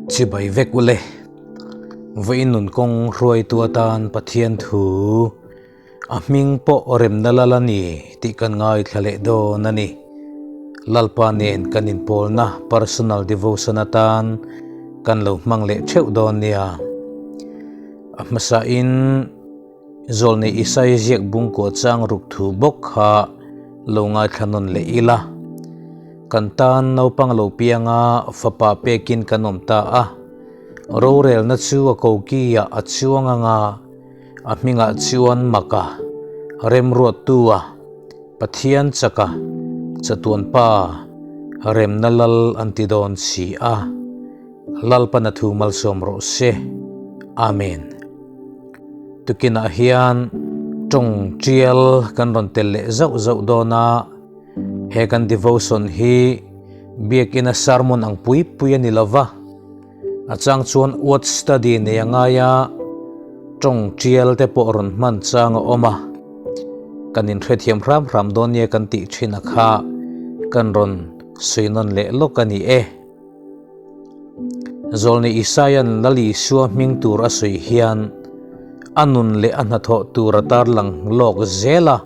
Chibai vek ule. Vawiin nun kawng hruaitu atan Pathian thu a hming pawh remna lal a ni tih kan ngaithla leh dawn a ni. Lalpa nen kan inpawlna personal devotion atan kan lo hmang leh theuh dawn nia. A hmasain Zawlnei Isai ziak bungkua chang ruk thu bawk kha lo ngaithla nawn leh ila. Kan tan naupang lo pianga fapa pekin kan awm ta a, rorelna chu a kokiah a chuang anga a hmingah chuan Maka, Remruattua, Pathian chaka, Chatuan Pa, Remna Lal an ti dawn si a. Lalpan a thu malsawm rawh se. Amen. Tukinah hian tawng tial kan rawn tel leh zauh zauh dawn a, he kan devotion hi biakina sermon ang pui pui a ni lo va, a chang chuan word study nei a ngai a, tawng tial te pawh rawn hman chang a awm a, kan inhrethiam hram hram dawn nia kan tih thin a kha kan rawn sawi nawn leh lawk a ni e. Zawlni Isaia'n Lal Isua hming tur a sawi hian a nun leh a hnathawh tur a tarlang lawk zel a.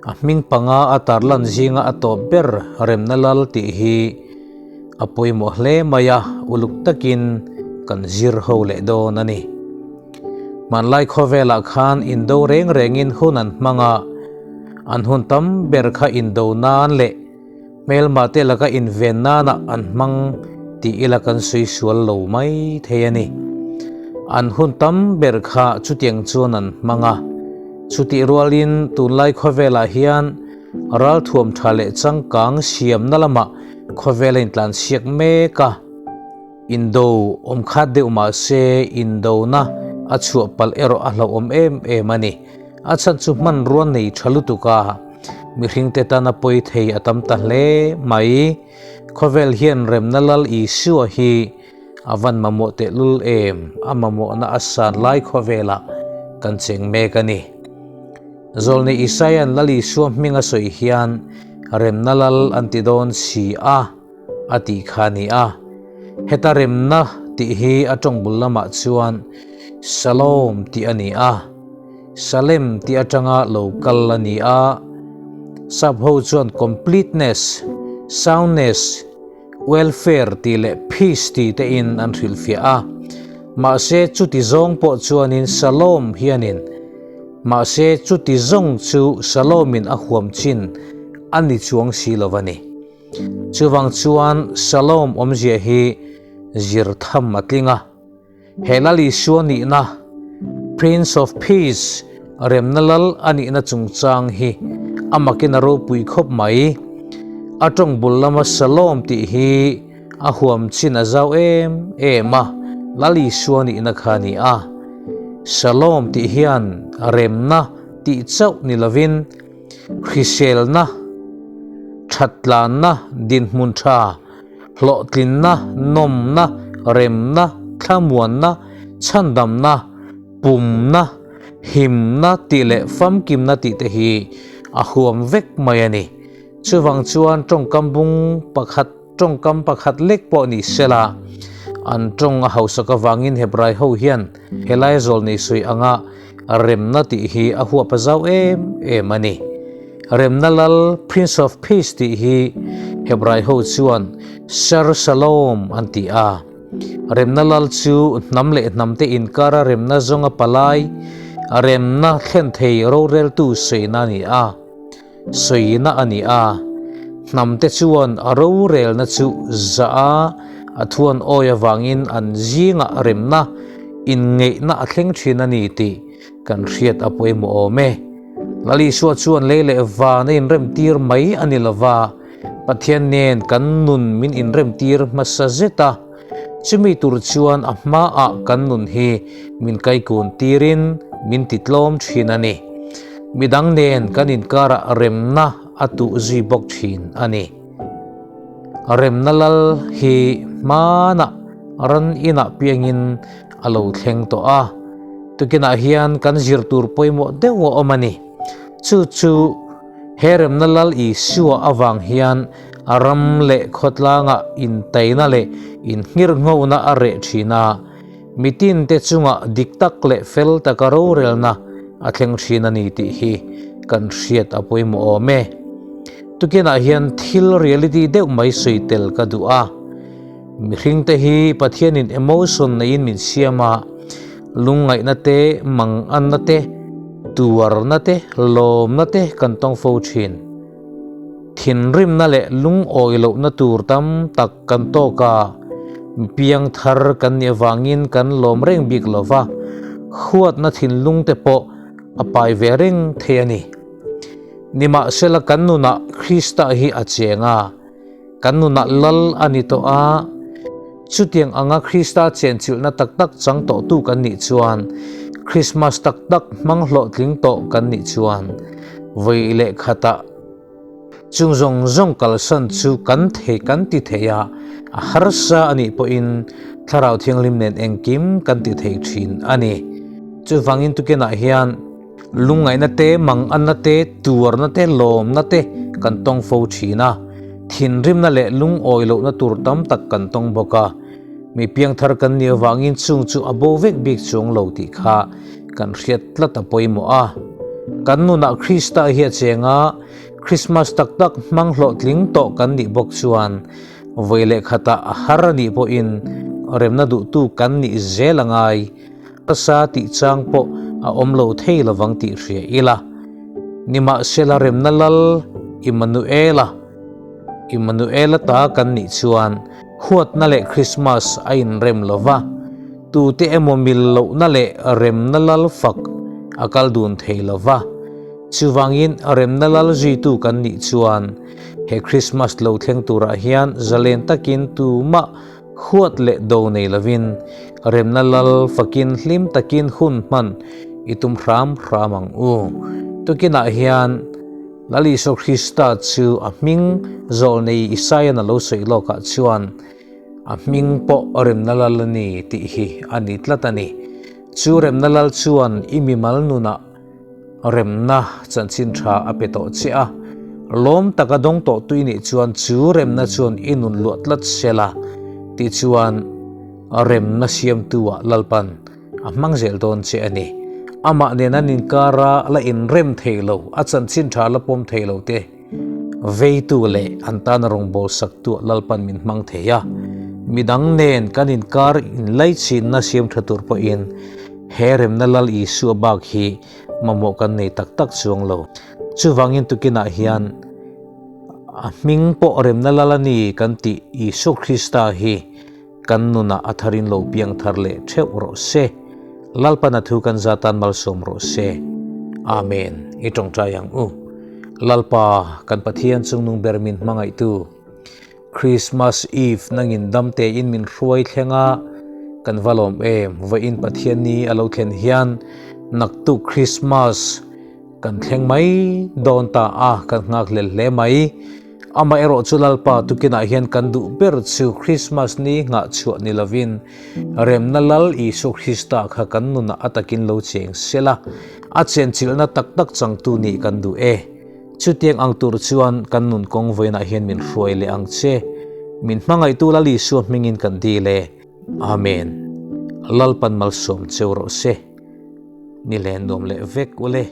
A hming panga a tarlan zinga a tawp ber Remna Lal tih hi a pawimawh hle mai a, uluk takin kan zir ho leh dawn a ni. Hmanlai khawvelah khan indo reng rengin hun an hmang a, an hun tam ber kha indo nan leh Hmelma te laka inven nana an hmang tih ila kan sawi sual lo mai thei a ni. An hun tam ber kha chutiang chuan an hmang a. Chutih rualin tunlai khawvelah hian ralthuam tha leh changkang siamna lamah khawvel a intlansiak mek a. Indo awm khat deuh mah se indona a chhuah palh erawh a hlauhawm em em a ni. A chhan chu hmanrua nei tha lutuk a, mihringte tana pawi thei a tam ta hle mai. Khawvel hian remna Lal Isua hi a van mamawh tehlul em, a mamawhna a san lai khawvelah kan cheng mek a ni. Zawlnei Isaia'n Lal Isua hming a sawi hian remna Lal an ti dawn si a, a tih kha a ni a. Heta remna tih hi a tawng bul lamah chuan Shalom tih a ni a. Salem tih atanga lo kal a ni a. Sap ho chuan completeness, soundness, welfare tih leh peace tih te in an hrilhfiah a. Mahse chuti zawng pawh chuanin Shalom hianin mahse chuti zawng chu Shalom in a huam chin a ni chuang si lo a ni. Chuvang chuan Shalom awmzia hi zir tham a tling a. He Lal Isua nihna, Prince of Peace, remna lal a nihna chungchang hi a makin a ropui khawp mai. A tawng bul lama Shalom tih hi a huam chin a zau em em a, Lal Isua nihna kha a ni a. Shalom tih hian remna tih chauh ni lovin, Hriselna, thattlanna, dinhmun tha, hlawhtlinna, nawmna, remna, thlamuanna, chhandamna, pumna, himna tih leh famkimna tih te hi a huam vek mai a ni. Chuvang chuan tawngkam bung pakhat tawngkam pakhat lek pawh ni sela, an tawng a hausak avangin Hebrai ho hian helai zawlnei sawi anga Remna tih hi a huap a zau em em a ni. Remna Lal, Prince of Peace, tih hi Hebrai ho chuan Sar Shalom an ti a. Remna Lal chu hnam leh hnamte inkara remna zawnga palai, remna thlen thei roreltu sawina a ni a. Sawina a ni a. Hnamte chuan a rorelna chu zah a, a thuan awi avangin an zingah remna, inngeihna a thleng thin a ni tih kan hriat a pawimawh awm e. Lal Isua chuan lei leh van a inremtir mai a ni lova, Pathian nen kan nun min inremtir hmasa zet a, chumi tur chuan a hmaah kan nun hi min kaikun tirin min titlawm thin a ni. Midang nen kan inkarah remna a tuh zui bawk thin a ni. Remna lal hi hmanah ran inah piangin a lo thleng tawh a, tukinah hian kan zir tur pawimawh deuh a awm a ni. Chu chu he remna lal Isua avang hian. A ram leh khawtlangah intaina leh inngirhngohna a reh thin a, mitinte chungah dik tak leh fel taka rorelna a thleng thin a ni tih hi kan hriat a pawimawh awm e. Tukinah hian thil reality deuh mai sawi tel ka duh a. Mihringte hi Pathianin emotion neiin min siam a, lungngaihna te, manganna te, tuarna te, lawmna te kan tawng fo thin. Thinrimna leh lungawi lohna tur tam tak kan tawk a, piang thar kan nih avangin kan lawm reng bik lo va, huatna thinlung te pawh a pai ve reng thei a ni. Nimahsela kan nunah Krista hi a cheng a, kan nunah lal a ni tawh a, chutiang anga Krista chenchilhna tak tak chang tawhtu kan nih chuan, Krismas tak tak hmang hlawhtling tawh kan nih chuan, vawi leh khatah chung zawng zawng kalsan chu kan thei kan ti thei a, a harsa a nih pawhin Thlarau Thianghlim nen engkim kan ti thei thin a ni. Chuvangin tukinah hian Lungngaihna te, manganna te, tuarna te, lawmna te kan tawng fo thin a. Thinrimna leh lungawi lohna tur tam tak kan tawng bawk a. Mi piangthar kan nih avangin chung chu a bo vek bik chuang lo tih kha kan hriat tlat a pawimawh a. Kan nunah Krista hi a cheng a, Krismas tak tak hmang hlawhtling tawh kan nih bawk chuan vawi leh khatah a har a nih pawhin remna duhtu kan nih zel a ngai. Hmasa tih chang pawh a awm lo thei lovang tih hria ila. Nimahsela remna lal Immanuela, Immanuela ta kan nih chuan huatna leh Krismas a inrem lo va, tute emaw mil lohna leh remna lal fak a kal dun thei lo va. Chuvangin remna lal zuitu kan nih chuan he Krismas lo thleng turah hian zalen takin tumah Huat leh do nei lovin remna lal fakin hlim takin hun hman i tum hram hram ang u. Tukinah hian Lal Isua Krista chu a hming zawl nei Isaia'n a lo sawi lawkah chuan a hming pawh remna lal a ni tih hi a ni tlat a ni. Chu remna lal chuan i mimal nunah Remna chanchin tha a pe tawh che a, lawm taka dawng tawh tui nih chuan chu remna chuan i nun luah tlat sela tichuan remna siamtu-ah Lalpan a hmang zel dawn che a ni. Amah nen an inkara la inrem thei lo, a chanchin tha la pawm thei lo te veitu leh an tana rawngbâwl saktuah Lalpan min hmang thei a. Midang nen kan inkar inlaichinna siam tha tur pawhin he remna Lal Isua bak hi mamawh kan nei tak tak chuang lo. Chuvangin tukinah hian a hming pawh remna Lal a ni kan tih Isua Krista hi Kan nunah a tharin lo piang thar leh theuh rawh se. Lalpan a thu kan za tan malsawm rawh se. Amen. I tawngtai ang u. Lalpa, kan Pathian chungnung ber min hmangaihtu, Christmas Eve nangin dam tein min hruai thleng a, kan va lawm em, vawiin Pathian ni a lo thlen hian naktuk Christmas kan thleng mai dawn ta a, kan nghakhlel hle mai. Amaherawh chu Lalpa tukinah hian kan duh ber chu Krismas ni nghah chhuah ni lovin remna Lal Isua Krista kha kan nunah a takin lo cheng sela, a chenchilhna tak tak changtu nih kan duh e. Chutiang ang tur chuan kan nun kawng vawiinah hian min hruai leh ang che. Min hmangaihtu Lal Isua hmingin kan dil e. Amen. Lalpan malsawm cheu rawh se. Ni len nuam leh vek ule.